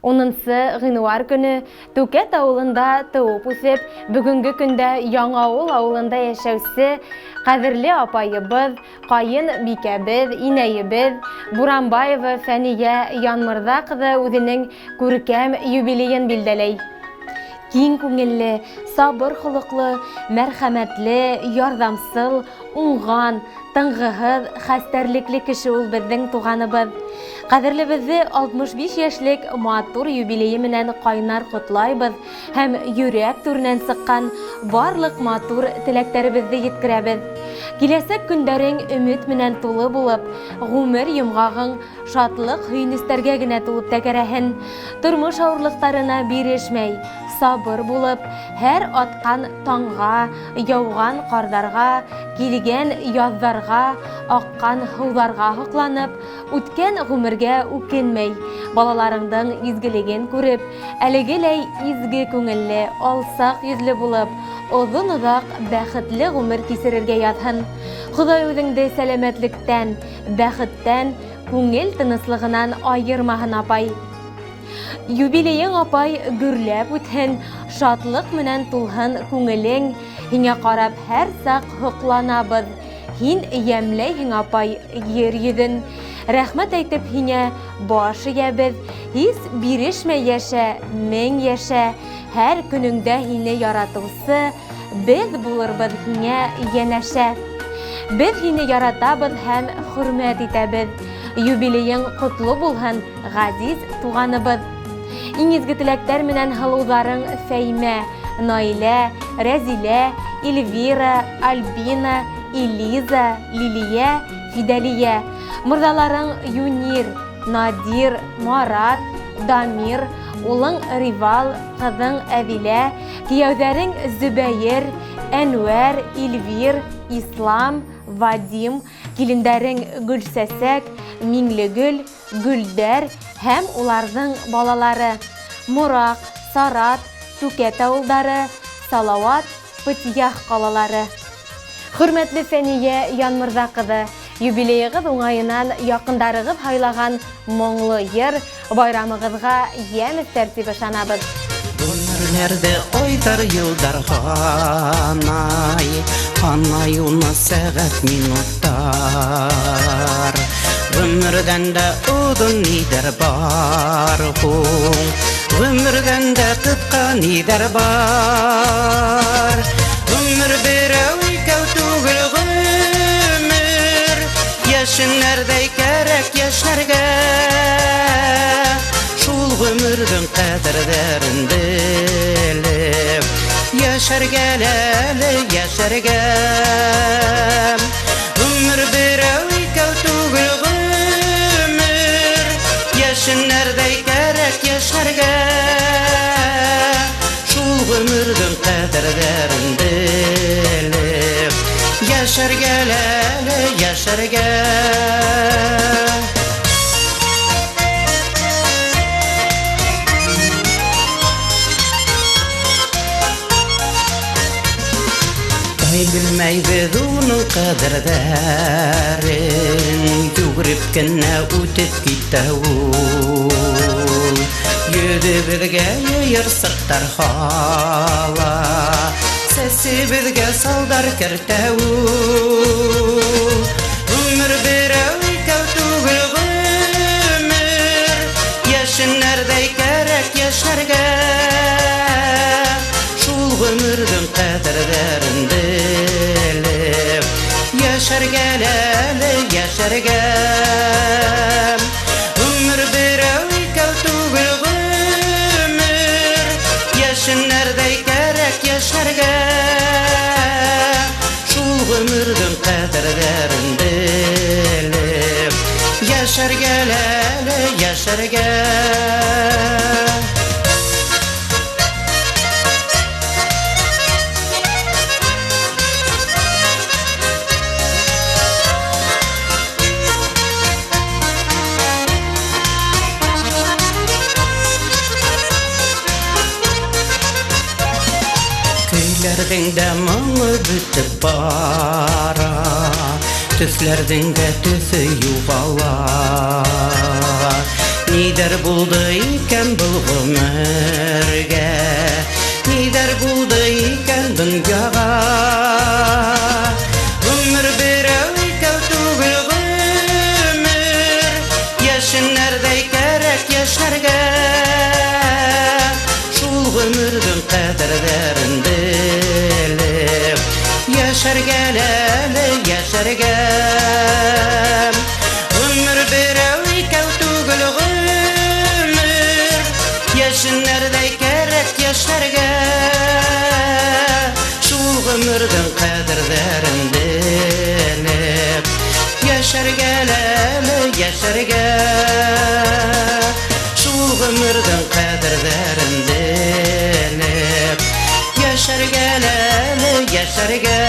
10 ғинуар көнө Түкәт ауылында тыуып үҫеп, бөгөнгө көндә Яңауыл ауылында йәшәүсе ҡәҙерле апайыбыҙ, ҡайын бикәбеҙ, инәйебеҙ Буранбаева Фәниә Янмырҙа ҡыҙы үҙенең күркәм юбилейын билдәләй. Киң күңелле, сабыр холоҡло, мәрхәмәтле, ярҙамсыл, уңған, тынғыһыҙ, хәстәрлекле кеше ул беҙҙең туғаныбыҙ. Ҡәҙерлебеҙҙе 65 йәшлек матур юбилейы менән ҡайнар ҡотлайбыҙ һәм йөрәк түренән сыҡҡан барлыҡ матур теләктәребеҙҙе еткерәбеҙ. Киләсәк көндәрең өмөт менән тулы булып, ғүмер йомғағың шатлыҡ-һөйөнөстәргә генә тулып тәгәрәһен. Тормош ауырлыҡтарына бирешмәй, сабыр булып, һәр атҡан таңға, яуған ҡарҙарға, килгән яҙҙарға, аҡҡан һыуҙарға һоҡланып, үткән ғүмергә үкенмәй, балаларыңдың изгелеген күреп, әлегеләй изге күңелле, алсаҡ йөҙлө булып, оҙон-оҙаҡ бәхетле ғүмер кисерергә яҙһын. Хоҙай үҙеңде сәләмәтлектән, бәхеттән, күңел тыныслығынан айырмаһын, апай. Юбилейың, апай, гөрләп үтһен, шатлыҡ менән тулһын күңелең, һиңә ҡарап һәр саҡ һоҡланабыҙ. Һин йәмләйһең, апай, ер йөҙөн. Рәхмәт әйтеп һиңә баш эйәбеҙ. Һис бирешмәй йәшә, мең йәшә. Һәр көнөңдә һине яратыусы беҙ булырбыҙ һиңә йәнәшә. Беҙ һине яратабыҙ һәм хөрмәт итәбеҙ. Юбилейың ҡотло булһын, ғәзиз туғаныбыҙ. Иң изге теләктәр менән һылыуҙарың Фәймә, Наилә, Рәзилә, Эльвира, Альбина, Элиза, Лилия, Фидәлия, мырҙаларың Юнир, Надир, Марат, Дамир, улың Ривал, ҡыҙың Әҙилә, кейәүҙәрең Зөбәйер, Әнүәр, Илвир, Ислам, Вадим, килендәрең Гөлсәсәк, Миңлегөл, Гөлдәр һәм уларҙың балалары Мораҡ, Сарат, Түкәт ауылдары, Салауат, Пытьях ҡалалары. Хөрмәтле Фәниә Янмырҙа ҡыҙы, юбилейығыҙ уңайынан яҡындарығыҙ һайлаған моңло йыр байрамығыҙға йәм өҫтәр тип ышанабыҙ. Ғүмерләрҙе айҙар, йылдар һанай, һанай уны сәғәт, минуттар. Ғүмерҙән дә оҙон ниҙәр бар һуң? Ғүмерҙән дә ҡыҫҡа ниҙәр бар? Ғүмер берәү, икәү түгел ғүмер, йәшенәрҙәй кәрәк йәшнәргә. Шул ғүмерҙең ҡәҙерҙәрен белеп, йәшәргә әле, йәшәргә. Ғүмер берәү, икәү түгел ғүмер, йәшенәрҙәй кәрәк йәшнәргә. Шул ғүмерҙең ҡәҙерҙәрен белеп, йәшәргә әле, йәшәргә. Ай, белмәйбеҙ уның ҡәҙерҙәрен, йүгереп кенә үтеп китә ул. Йөҙөбөҙгә йыйырсыҡтар һала, сәсебеҙгә салдар кәртә ул. Ғүмер берәү, икәү түгел ғүмер, йәшенәрҙәй кәрәк йәшнәргә. Шул ғүмерҙең ҡәҙерҙәрен белеп, йәшәргә әле, йәшәргә. Ғүмер берәү, икәү түгел ғүмер, йәшенәрҙәй кәрәк йәшнәргә. Шул ғүмерҙең ҡәҙерҙәрен белеп, йәшәргә әле, йәшәргә. Көйләрҙең дә моңо бөтөп бара, төҫләрҙең дә төҫө юғала. Ни Ниҙәр булды икән был ғүмергә, ниҙәр булды икән донъяға? Ғүмер берәү, икәү түгел ғүмер, йәшенәрҙәй кәрәк йәшнәргә. Шул ғүмерҙең ҡәҙерҙәрен белеп, йәшәргә әле, йәшәргә. Ғүмер берәү, икәү түгел ғүмер, йәшенәрҙәй кәрәк йәшнәргә. Шул ғүмерҙең ҡәҙерҙәрен белеп, йәшәргә әле, йәшәргә. Шул ғүмерҙең ҡәҙерҙәрен белеп, йәшәргә әле, йәшәргә.